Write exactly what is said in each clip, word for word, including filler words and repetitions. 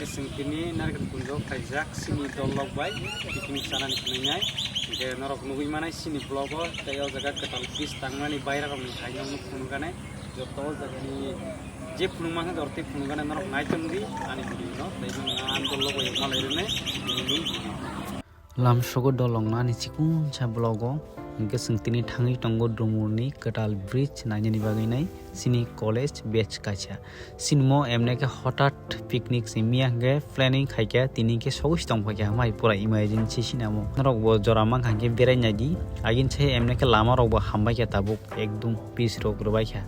Chwng tini Narikal Kunjo khaijak chini dol rok bai picnic chanani phwrwng nai. Hwnkhe norok nugwi manai chini vlog o, tei o jaga kwtal bridge tangmani baira rokni hai nokno phunukgani. Joto o jagani je phunukma khe jortwi phunukgani norok nai tongdi ani video no. Tei nwng ang dol rok bai malai rwnai nini video. Lamsogo dolongna ani chikunsa vlog o, hwnkhe chwng tini thangwi tongo Dumurni kwtal bridge nainani bagwi nai chini college batch kaisa. Sinimo emne khe hotat picnic se miya hwnkhe planning khaikha, tini khe sogwi se tongphaikha, hamai pura emergency sinamo. Norok bo jora mankha hwnkhe berai naidi, agin se emne khe lama rok bo hambai kha tabuk, ekdum pitch rok rwbaikha.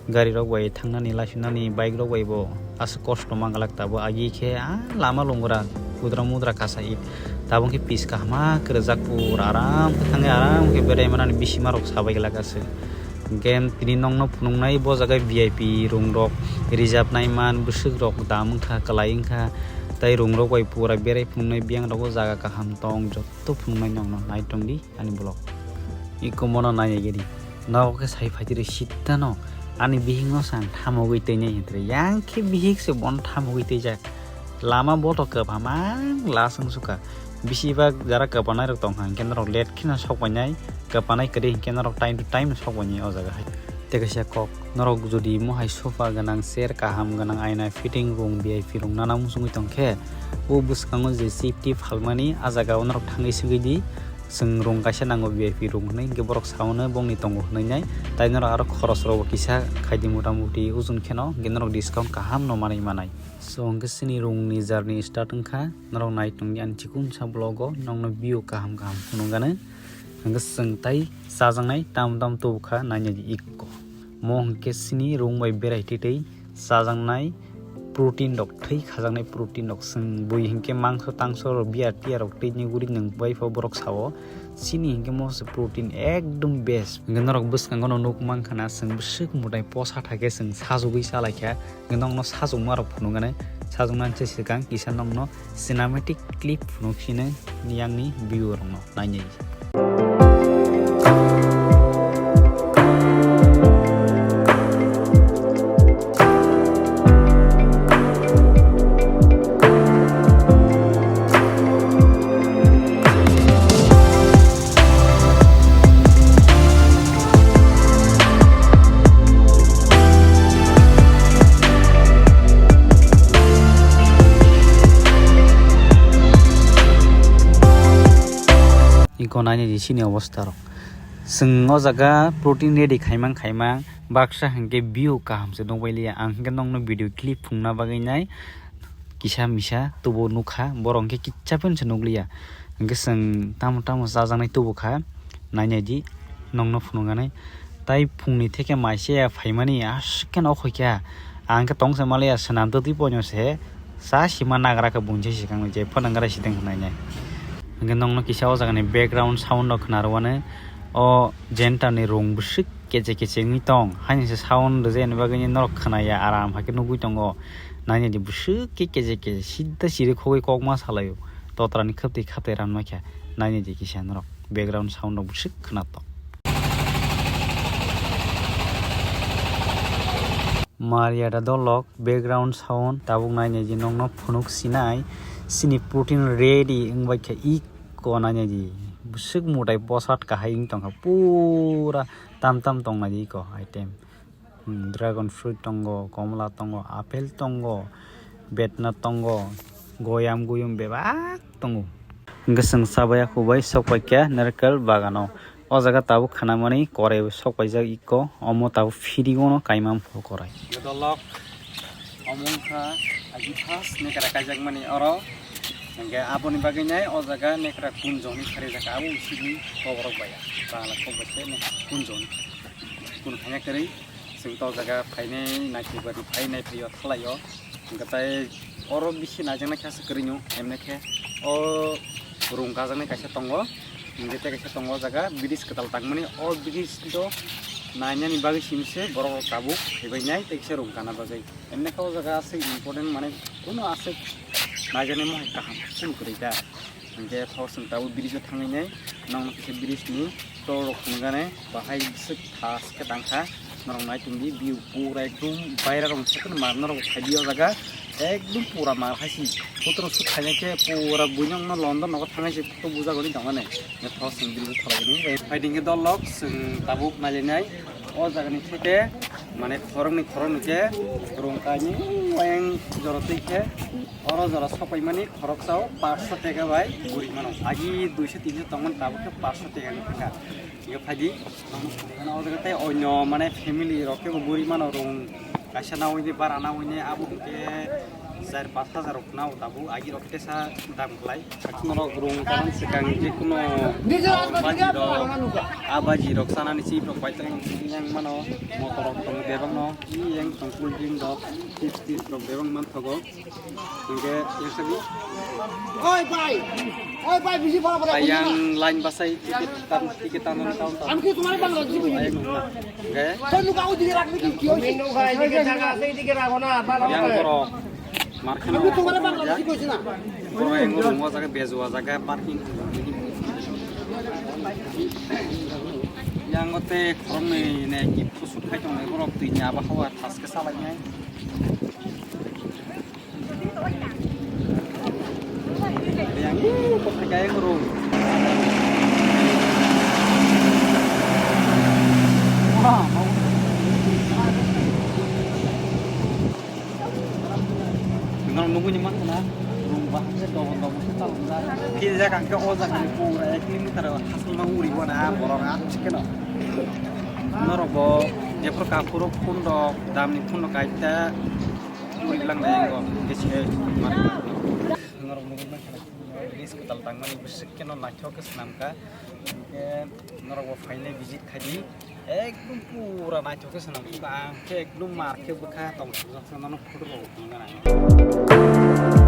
Gari rok bai thangnani, laisunani, bike rok bai bo aswk kosto manglak, tabuk agi khe ah lama lungra pudra mudra kasa it, tabuk khe pitch kaham ma kwrwjak pura aram khe thangwi aram khe berai manani bisima rok sabai glak aswk. Hwnkhe tini nokno phunuknai bo jaga V I P room rok reserve nai man, bwswk rok dam wngkha, kwlai wngkha, tei room rok bai pura berai phunuknai biyang rok o jaga kaham tong, jotto phunuknai nokno nai tongdi ani vlog. Iko mono nai nai gedi. Nogo khe sai phaidi rw sita no. Ani bihik no sang thamogwi twi nai hintre. Yang khe bihik se bon thamogwi twijak. Lama bo to kwbangma las wng sukha. Bisi bak jara kwbanai rok tongkha, hwnkhe norok late kheno sok painai, kwbanai kwrwi hwnkhe norok time to time sok painai o jaga hai. Tei kaisa kok, norok jodi mohai sofa gwnang, chair kaham gwnang, aina fitting room, V I P room nana muchungwi tongkhe, o bwskango je safety phalmani, a jaga o norok thangwi swngwi di, chwng room kaisa nango V I P room hwnwi, hwnkhe borok saono bongni tongo hwnwi nai, tai norok aro khoros rokbo kisa khaidi mota moti ujun kheno, hwnkhe norok discount kaham no manwi manai. So, hwnkhe chini rungni journey start wngkha. Norok nai tongdi ani chikunsa vlog o, nokno view kaham kaham phunukgano. Hwnkhe chwng tai chajaknai tam tam tubukha nainai di ikko. Mo hwnkhe chini rung bai berai twi twi chajaknai protein rok, thwi khajaknai protein rok. Chwng bui hwnkhe mangso tangso rok, beer tiya rok twi nuguri nwng bai pho borok sao. Chini hwnkhe mo se protein ekdum best. Hwnkhe norok bwskango no nuk mankha na, chwng bwswk mwtai posa thakhe chwng sajugwi chalaikha. Hwnkhe nokno sajukma rok phunukgani, sajuknani se swkang kisa nokno cinematic clip phunuk sino yang ni view rokno nainai. Iko nainai di chini obostha rok. Chwng o jaga protein ready khaimang khaimang baksa hwnkhe view kaham se nukbai liya. Ang hwnkhe nokno video clip phungna bagwi nai kisa misa tubu nukha, borok hwnkhe kicha phano se nukliya. Hwnkhe chwng tamo tamo chajaknai tubukha, nainai di nokno phunukgani. Tai phungni theke mai se ya phaimani aswk kheno okhokya. Ang khe tong se maliya swnam twtwi poino se cha sima nagra khe buini se swkang je phano nagra sideng hwnwi nai. Hwnkhe nokno kisa o jagani background sound rok khna rwani o jenta ni rung bwswk keche keche wngwi tong, haini se sound rwjakni bagwi norok khwnaya, aram hai khe nugwi tongo. Nainai di bwswk khe keche keche sida chiri khogwi kok ma salaio, totra ni khaptwi khaptwi ran ma khe. Nainai di kisa norok background sound rok bwswk khna tong. Maria da dolok background sound tabuk nainai di nokno phunuk sinai, sini protein ready wngbai khe ik ko nainai di bwswk mwtai bwsat kahai wng tongkha pura. Tam tam tong nai di iko item. Hmm, dragon fruit tongo, komla tongo, apple tongo, betna tongo, goyam guyum bebak tongo. Hwnkhe chwng chabaya khubai sok paikha narikal bagano. O jaga tabuk khanamani korai bo sok paijak iko, omo tabuk firing ono kaimam pho korai. Dolok omo wngkha agi first nekra kaijakmani oro. Hwnkhe aboni bagwi nai o jaga nekra kunjoni sarijak abo usibni koborok bai. Bangla kok bai se kunjoni. Kun khanya kwrwi. Chwng to jaga phainai naitwi bari phainai phaiyo thalai o. Hwnkhe tai oro bisi naijaknai khe aswk kwrwino, emne khe o rung kajaknai kaisa tongo. Hwnkhe tei kaisa tongo o jaga bridge kwtal tangmani. O bridge do nainani bagwi simi se borok rok tabuk phaibai nai tei kisa rung kana bagwi. Emne khe o jaga aswk important, mane kunu aswk naijaknai mohai kaham kunu kwrwi ta. Hwnkhe thok chwng tabuk bridge o thangwi nai nokno kisa bridge ni tol rok phunukgani bahai bwswk thas khe tangkha. Norok nai tongdi view pura ekdum baira rok se kheno mar norok phaibi o jaga. Ekdom pura mar hai si. Putro sut khaina khe pura buino wngno London nogo thangai se photo buja goni tongmani. Ne thos sing bil thora gini. Phaiding khe dol lok sing tabuk nailinai. O jagani theke mane khoroknwi khoroknwi khe rung kainwi wayang jora twi khe oro jora sopaimani khoroksa o paanch sho teka bai guri mano. Agi dui sho tin sho tongmani tabuk khe paanch sho teka ni thangkha. Iga phaidi. O jaga tei onyo mane family rok khe bo guri mano rung kaisa na wngdi bara na wngdi abo hwnkhe char paanch hajar rok na o tabuk agi rok khe tesa dam khlai. Norok rung karon swkang jikunu baji rok, a baji rok chanani chip rok bai tongmani chini yang mano, motor rok tongo bebak no, yang tong cool drink rok, chips tips rok bebak manthogo. Hingke yang sabi. Oi bai, oi bai bisi bora bora. Ayang line basai ticket tan ticket tan tan tan. আমি কি তোমার বাংলা দিছি? Ayang nungna. Hingke. তোর লোক আউ দিকে রাখলে কি কি হইছে? Yang borok. Markheno. Borok yang borok mo jaga bejo jaga parking. Yang ote khoroknwi ne ki kusuk khai tongnai borok twi ni aba hawa thaske salai nai. Yang ko khai kai borok. Norok nugui ni mankha na, rung bahai khe dobon dobon khe chalokjak. Philjak ang khe o jaga ni pura ek kilometer o hasongma uri bo na borok aswk kheno. Norok bo jephru kaphuru phone rok, dam ni phone rok kaita uri lang nai ang bo, bisi khe mari. Norok nugui mankha na, reels kwtal tangmani bisi kheno naithok khe swnam kha. Hingkhe norok bo phainai visit khai di. Ekdom pura naithok khe swnam kha. Ang khe ekdom mar khe bwkha tong sujak sa nono photo rok nang nang.